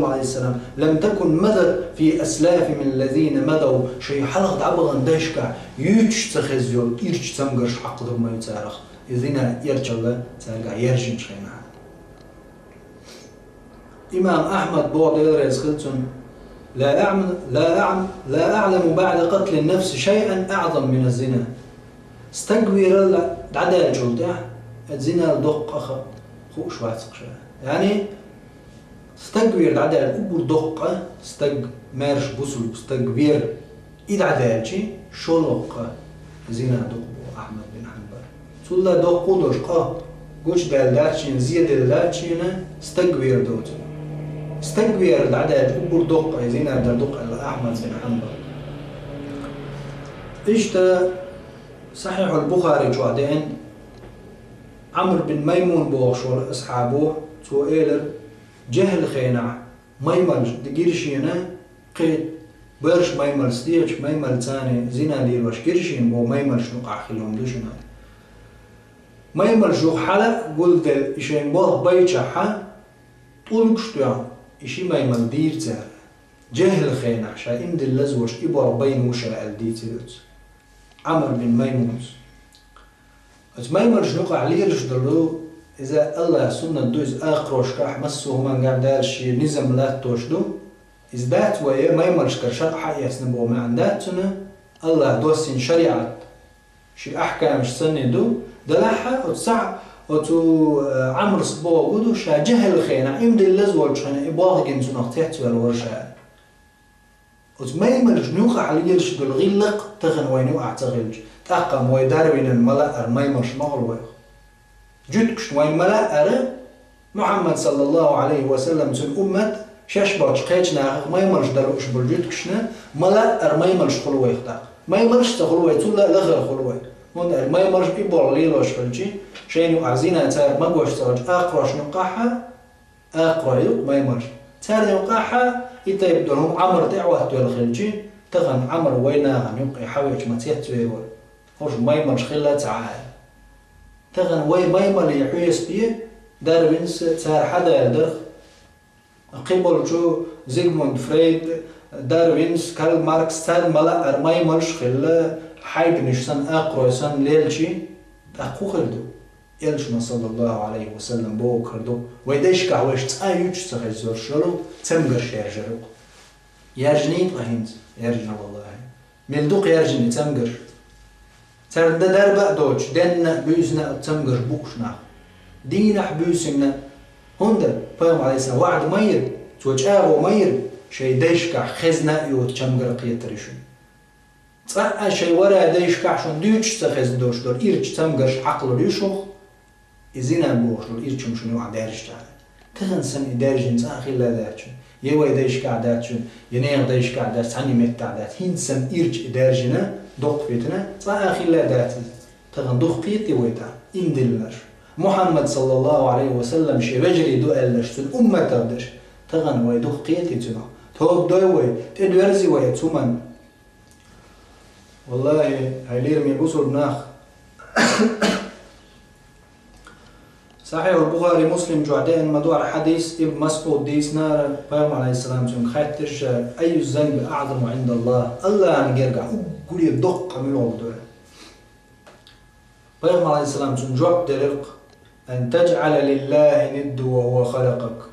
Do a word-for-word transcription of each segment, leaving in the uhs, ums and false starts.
Алейхиссалам: «لم تكن مضت في أسلافهم الذين مضوا», шайн хьалха дӀабахана дайшкахь юьйцуш ца хезна йолу ирча цамгарш хьакхадур ма ю царах. И зина, эрчалла цаьргахь яьржинчу хенахь. Имам Ахьмад боху, Дела реза хила цунна: «لا أعم-، لا أعم-، لا أعلم بعد قتل النفس شيئا أعظم من الزنا». Стаг верал дӀадаьллачул тӀаьхьа, зинал доккха хаа хууш вац-кх ша. Яъни, стаг вер дӀадаьлла уггар доккха, стаг, маьрша бусулба стаг вер, и дӀадаьлча, шолгӀа къа зина ду-кх боху Ахьмад бин Хьанбал. Цул а доккха долуш къа гучудаьлла дац шена, зеделла дац шена стаг вер доцург. Стаг вер дӀадаьлча уггар доккха зина дар ду-кх аьлла Ахьмад бин Хьанбал. Иштта Сахьихьул Бухари чохь деана, Ӏамр бин Маймун бохуш волу асхьабо, цо элира: «ЖехӀил хенахь маймалш гира шена, кхин берш маймалш, стегачу маймалш, царна зина лелош гира шена», боху, маймалшна юкъахь хилла хӀума ду шуна. Маймалш юха хьала а гулделла, и шайн болх байчахьа, тӀулгаш тоьхна, и ши маймал дийра цара. ЖехӀил хенахь ша имдилла лазош и болх байна ву ша аьлла дийцира оцу Ӏамр бин Маймунас. Оцу маймалшна юкъахь лелаш долу, иза Аллахьан суннат ду, иза акхарошкахь массо а хӀумангахь Дала шен низам латтош ду. Иза дац вай маймалшкара шарӀ хьаэцна боху маьӀна дац цуьнан, Аллахьа доссийна шариӀат шен ахькамаш санна ду. Делахь а оцу сахь-, оцу, э, Ӏамрас бохург ду, ша жехӀил хенахь, имдилла лаза волчу хенахь и болх гина цунах цецваьлла вара ша. Оцу маймалшна юкъахь лелаш долу гӀиллакх тахана вайна юкъахь ца хилча, тӀаккха-м вай Дарвинан ма-лаъара маймалш ма хуьлу вайх. Жуьгташна вайна ма-лаъара, Мухьаммад, саллаллаху Ӏалайхи ва саллам, цуьнан уммат, шаьш болчу кхечу нахах маймалш дан лууш болу жуьгташна ма-лаъара маймалш хуьлу вайх тӀаккха. Маймалш а ца хуьлу вай, цул а лахара хуьлу вай. ХӀунда аьлча маймалш и болх лелош хилча, шайна юкъахь зина цара магош ца хилча, акхарошна юкъахь а, акхарой ю-кх маймалш. Царна юкъахь а и тайпа долу хӀума Ӏамр тӀе а хӀоттавелла хилча, тахана Ӏамр вай нахана юккъе хьавеча ма цецвер вара. ХӀорш маймалш хилла а ца Ӏа аьлла. Тахана вай маймале хьесап е, Дарвинс цара хьадаьлла дарх, кхиболчу Зигмунд Фрейд, Дарвинс, Карл Маркс, царна ма-лаъара маймалш а хилла, хьайбанаш санна, акхарой санна лелча, тӀаккха хӀун хир ду? Элчано, саллаллаху Ӏалайхи ва саллам, бохург хир ду, вай дайшкахь вайша цкъа а юьйцуш ца хезна йолуш йолу цамгарш яьржар ю-кх. Яьржиний ткъа хӀинца? Яьржина, валлахӀи. Мел ду-кх яьржина и цамгарш? Царна дан дарба а доцуш, денна а, буьйсанна а цамгарш бууш нах. Дийнахь а, буьйсанна а. ХӀунда? Пайхамар, Ӏалайхиссалам, ваӀда ма йира, цо чӀагӀо ма йира, шайн дайшкахь хезна а йоцу цамгар кхетар ю шуна. Цкъа а шайн вара дайшкахь шуна дуьйцуш ца хезна долуш долу ирча цамгарш хьакхалур ю шух, и зина бохуш долу ирча хӀума шуна юкъахь даьржича. Тахана санна и даьржина цкъа а хилла дац шуна. Я вай дайшкахь дац шуна, я нехан дайшкахь дац, цхьанна меттехь дац. ХӀинца санна ирча и даьржина, доккха фитна, цкъа а хилла дац иза. Тахана дукха кхетий вай тӀаккха имдиллинарш? Мухьаммад, саллаллаху Ӏалайхи ва саллам, шен вежарий ду аьлларш, цуьнан умматах дерш. Тахана вай дукха кхетий цунах? Тоба дой вай, тӀедоьрзий вай оцу хӀуманна? ВаллахӀи, хьай лераме бусулба нах. Сахьихьул Бухари, Муслим чохь деана ма-дарра хьадис, Ибн МасӀуда дийцинера, Пайхамар, Ӏалайхиссалам, цуьнга хаьттира ша: «Айю занби аӀзаму Ӏиндаллахь?» Аллахьан гергахь уггаре доккха къа муьлха ду? Пайхамар, Ӏалайхиссалам, цунна жоп делира-кх: «Ан таджӀала лиллахьи ниддан ва хӀува халакъак».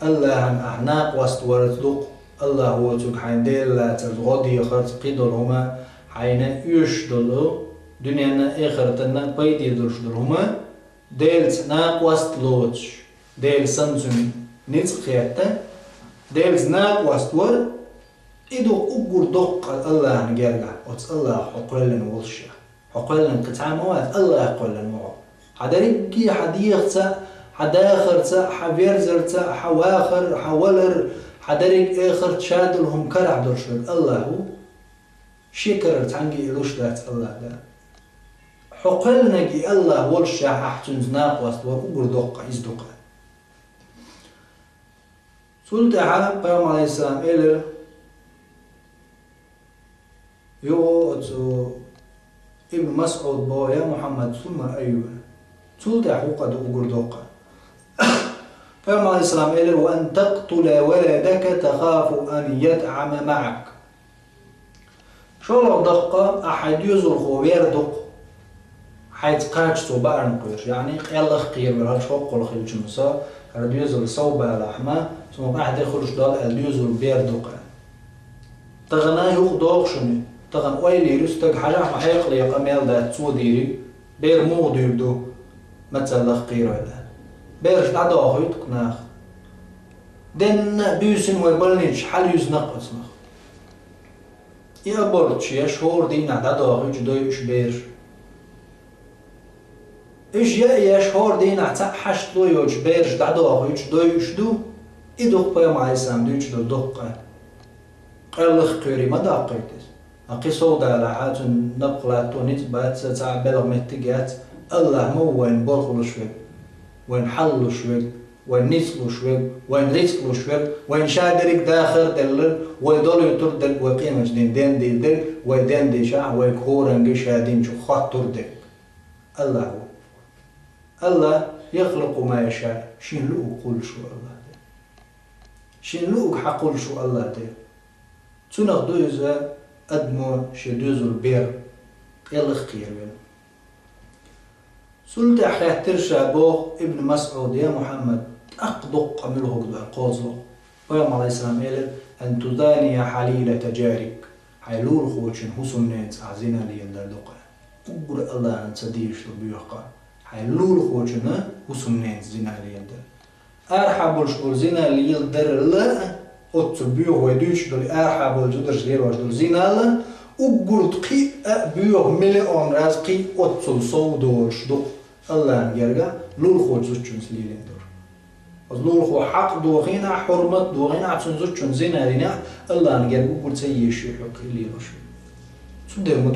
Аллахьан ахь накъост варца ду-кх, Аллахь воцург хьайна Дела лацарца гӀо дехарца, кхидолу хӀума, хьайна оьшуш долу, дуьненна а, эхартанна а пайде долуш долу хӀума, Делаца накъост лоцуш, Дела санна цуьнан ницкъ хетта, Делаца накъост вар, и ду-кх уггар доккха къа Аллахьан гергахь, оцу Аллахьа хьо кхоьллина волуш. Хьо кхоьллина кхин цхьа а ма вац, Аллахьа кхоьллина ву хьо. Хьан дерриге а, хьан дегӀаца а, хьан дахарца а, хьан верзарца а, хьан вахар, хьан валар, хьан дерриг а эхарт ша долу хӀума карахь долуш верг Аллахь ву. Шен карара цхьаьнгге а луш дац Аллахь Дала. Хьо кхоьллинарг и Аллахь волуш, ша ахь цуьнца накъост вар уггар доккха къа иза ду-кх. Цул тӀаьхьа Пайхамар, Ӏалайхиссалам, элира, юха оцу Ибн МасӀуда боху: «Я Мухьаммад, сумма айю?» Цул тӀаьхьа хӀун къа ду уггар доккха къа? Пайхамар алейхиссалам элира: «وأن تقتل ولدك تخاف أن يطعم معك». ШоллагӀа дакъа, ахь хьайн доьзалхо вер ду-кх, хьайца кхача цо баарна кхоьруш, яъни къеллах кхеравелла, хӀара хӀоккхул хилча-м со, хӀара доьзал сов балахь-м, цунах ахь де хуьлуш дола аьлла доьзал бер ду-кх. Тахана юха догӀу шуна, тахана ойла йир ю стага, хьажахь-м хьекъале къамел дац цо дийриг, бер муха дуьйр ду, мацаллах кхеравелла. Бераш дӀадохуьйту-кх наха. Денна а, буьйсанна а вай больницаш хьалаюьзна-кх оцунах. И аборташ еш хӀора дийнахь дӀадохуьйтуш дой уьш бераш. Уьш яа еш хӀора дийнахь цхьаъ хьашт ло йоцуш бераш дӀадохуьйтуш дой уьш ду, и ду-кх Пайхамар алейхиссалам дуьйцуш долу доккха. Къеллах кхоьрий ма даккхийта иза. Ткъа кхин сов далахь, цуьнан напха латто ницкъ бац, цхьа белхан меттиг яц, АллахӀ ма ву вайна борхӀалуш верг, вайна хьалалуш верг, вайна ницкъ луш верг, вайна рицкъ луш верг, вайна ша дерриг дахар а делларг, вай долуьйтур дерг, вай къематдийнахь денна дийр дерг, вай денна дийшахь, вайга хӀоранга ша динчух хоттур дерг. АллахӀ ву. АллахӀ, яхлукъу ма яшаъ, шена луург кхуллуш ву АллахӀ дерг. Шена луург хьакхуллуш ву АллахӀ дерг. Цунах ду иза адамо шен доьзал бер, къеллах кхеравелла. Цул тӀаьхьа хаьттира ша, боху Ибн МасӀуда: «Я Мухьаммад, тӀаккха доккха къа муьлха хӀума ду?» — аьлла кхозлагӀа. Пайхамар алейхиссалам элира: «أن تزاني حليلة جارك». Хьайн лулахочун хӀусамненца ахь зина леладар ду-кх. Уггар АллахӀана ца дезаш ду боьха къа, хьайн лулахочун хӀусамненца зина леладар. Арахьа болуш болу зина леладарал а, оццул боьха вай дуьйцуш долу арахьа болу зударша лелош долу зинал а, уггар кхин а боьха миллион раз кхин а оццул сов долуш ду-кх АллахӀана гергахь лулахочу зудчуьнца лелийна долуш. Оцу лулахо хьакъ дохийна, хьурмат дохийна, цуьнан зудчунна зина дина, АллахӀана герга уггар ца езаш ю хьо кхин а лелош. Цундела ма